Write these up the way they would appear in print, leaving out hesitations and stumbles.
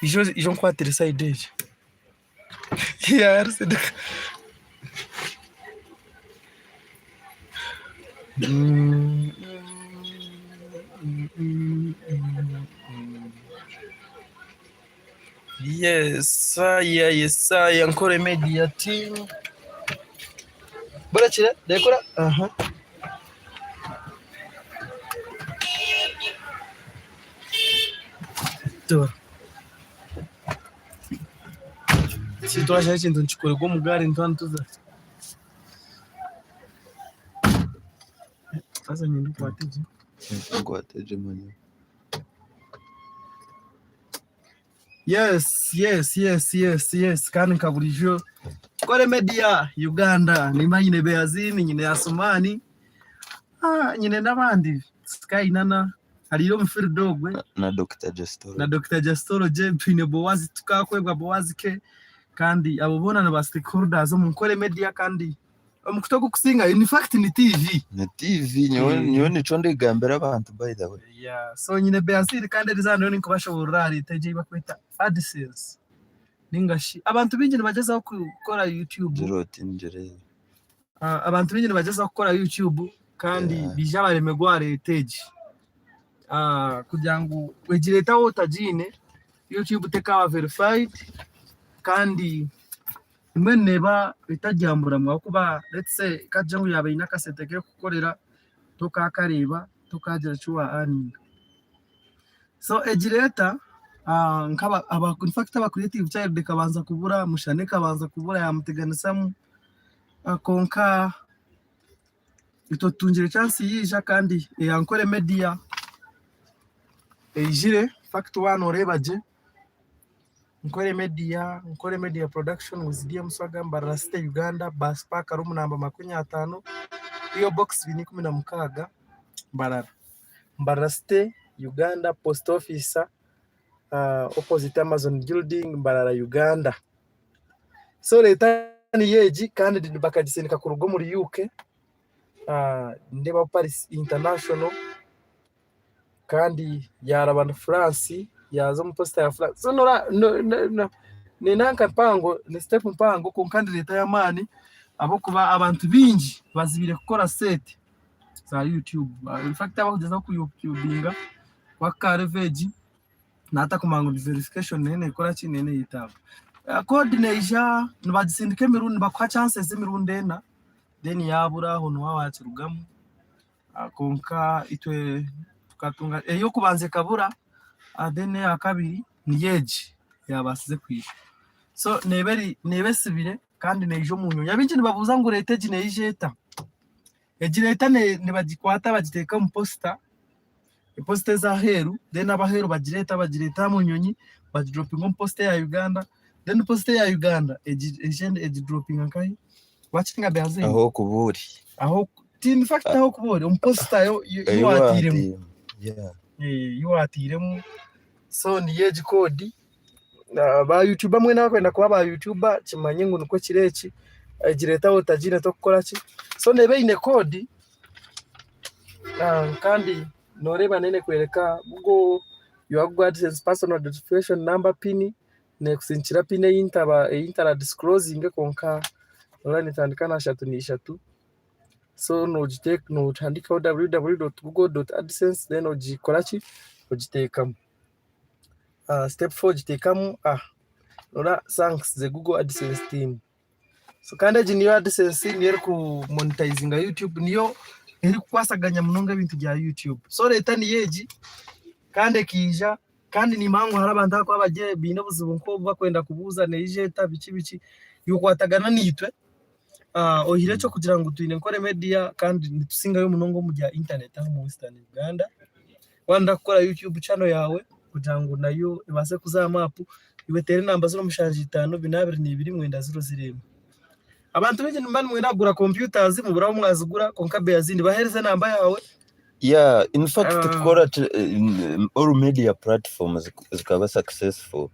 Ija onkwatire sayidi egi. Yesaya yesaya Nkore media team. Burakira rekura aha. Twasharaho ekintu nikikorerwa omu gaari nituba nituza. Haza nyenda okwate gye. Nkwate gye manya. Yes, yes, yes, yes, yes kandi nka burijo Kore Media Uganda nimba nyine Beazini nyine Asumani ah, nyine n'abandi Sky Nana hariyo omufirida ogwe Na Dr. Justology. na Dr. Justology twine Boaz tukakwebwa Boaz ke kandi abo boona ni ba stakeholders omu Nkore Media kandi omukutu ogukusinga in fact ni TV. Ni TV nyowe Eh. nyowe nikyo ndigambira abantu by the way. Yeah, so nyine Beazini kandi eriizooba ndiyo ninkubashoboorora ahari egi ei barikweta AdSense ninga shi abantu baingi nibagyezaho kukora YouTube Gira oti ngireebe. Abantu baingi nibagyezaho kukora YouTube kandi Yeah. baija baremerwa aha reeta egi. Kugira ngu egi reeta waaba otagiine, YouTube tekaaba verified kandi mbwenu neeba etagyambura ahabw'okuba let's say ka tugire ngu yaaba eine akasente k'erikukukorera tokaakareeba, tokaagira eki wa earninga. So egi reeta nk'aba aba in fact aba creative child ekabanza kubura, Mushana ekabanza kubura yaamuteganisamu. Kwonka itwe tutungire chance yaija kandi eya Ankole Media eijire in fact waaba nooreeba gye Ankole Media, Ankole Media Production with DM Swaga, Mbarara City Uganda, Bus Park room namba 50, PO Box 216 Mbarara. Mbarara City Uganda, Post Office opposite Amazon Building Mbarara Uganda. So leeta niyo egi kandi bakagisindika kuruga omuri UK, nindeebaho Paris International kandi yaaraba na France yaaza omu posita ya France. So ni nanka mpango, ni sitepu mpango kwonka nireeta y'amaani ahabw'okuba abantu baingi bazibiire kukora sente za YouTube. In fact abarikugyezaho kuyutubinga kwaka level egi Naatakumanya ngu ni verification neyo neekora ki? Neyo neyetaaga. Code neija nibagisindika emirundi nibakuha chances emirundi ena then yaabura aho niho waakirugamu kwonka itwe tukatunga ey'okubanza ekabura then eya kabiri niyo egi eyabaasize kwija. So neeba eri neeba esibire kandi neija omu nyonyi. Abaingi nibabuuza ngu reeta egi neija eta? Egi reeta nibagikwata bagiteeka omu posita, eposita ez'aheeru then ab'aheeru bagireeta bagireeta omu nyonyi bagidoropinga omu posita eya Uganda then posita eya Uganda egidoropinga nkahi? Wakiringa Beazeyi? Ah'okuba ori. Aho in fact ah'okuba ori omu posita ei waatairemu. Ei waatairemu so niyo egi koodi. Ba yutuba mwena abarikwenda kuba ba yutuba kimanye ngu nikwo kiri eki, egireeta otagiine tokukora ki, so neeba eine koodi kandi nooreeba neeba nekworeka Google your Google AdSense personal identification number pin, neekusindikira pin ei ntara disclosinge kwonka noreeba neetandika na shatu n'ishatu, so noogihandiikaho www dot google dot adsense then ogikora ki, ogiteekamu. Step 4 ogiteekamu rora thanks the Google AdSense team. So kandi egi niyo AdSense niyo erikumonitayizinga YouTube niyo erikukwasaganya munonga ebintu bya YouTube. So reeta niyo egi kandi ekaija kandi nimanya ngu hariho abantu abakuba bari baine obuzibu nk'obu barikwenda kubuuza neija eta biki biki, iwe kwatagana naitwe oihireho eky'okugira ngu twine Nkore Media kandi nitusingayo munonga omu bya intaneti aha omu Western Uganda. Waaba nooyenda kukora YouTube channel yaawe kugira ngu nayo ebaase kuza aha maapu, iwe teera enamba 0754 22 9 0 emwe. Abantu baingi nimuba nimwenda kugura computers mubura ahu mwazigura kwonka Beazindi baheereze enamba yaawe. Yeah, in fact Ah. kukora all media platforms zikaba successful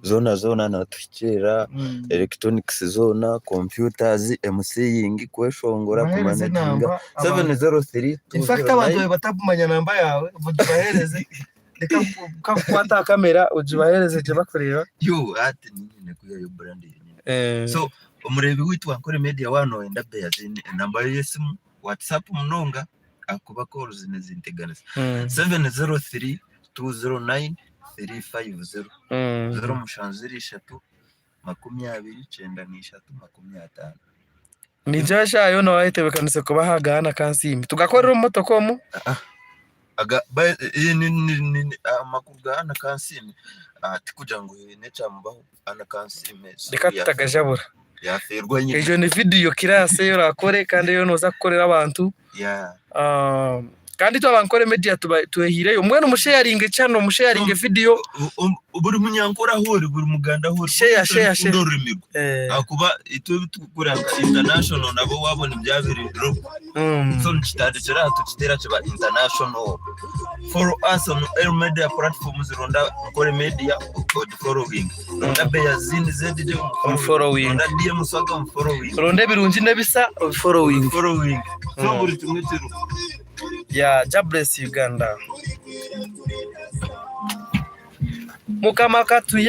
zoona zoona natuhikiirira electronics zoona, computers, MCing, kweshongora, Baheereze kumanaginga enamba abantu. 703 In fact abantu 209 babe batakumanya namba yaawe, ogibaheereze. Reka nkukwate aha kamera ogibaheereze gye bakureeba. Yo hati niinyine kwihayo brand yenyine. So omureebi waitu wa Ankole Media waaba nooyenda Beazin enamba ye y'esimu WhatsApp munonga ahakuba calls nizinteganisa. 703 209 350 0703 23 95. Ningira eshaaha yoona waayetebeekanise kuba aha Gahana Kansiime. Tugakorere omu motoka omu? Aga ba- eh, ni- ni- ni- ni- amakuru ga Anna Kansiime ah, tikugira ngu haine ekyamubaho Anna Kansiime so Reka yafe- tutagajabura. yafeerwa nyina. Egyo ni vidiyo kiraasi ei orakore kandi ei nooza kukorera abantu. Yeah. Ah, kandi itwe abankore media tuba twehiireyo. Mbwenu musheyaringe channel, musheyaringe vidiyo. Buri munyankore ahu ori, buri muganda ahu ori, Share, share, share. kunda orurimi rwe. Ahakuba itwe ebi turikukora nka international nabo waabo nibyo biri local. So nikitandikira aha tukiteera kiba international. Follow us on all media platforms ronda Nkore Media ogifollowinge. Ronda Beyazin ZJ Omufollowinge. Ronda DM Swaga omufollowinge. Ronda ebirungi n'ebisa obifollowinge. Omufollowinge. So buri kimwe kiriho. Yeah, Jah bless Uganda. Mukama katuya.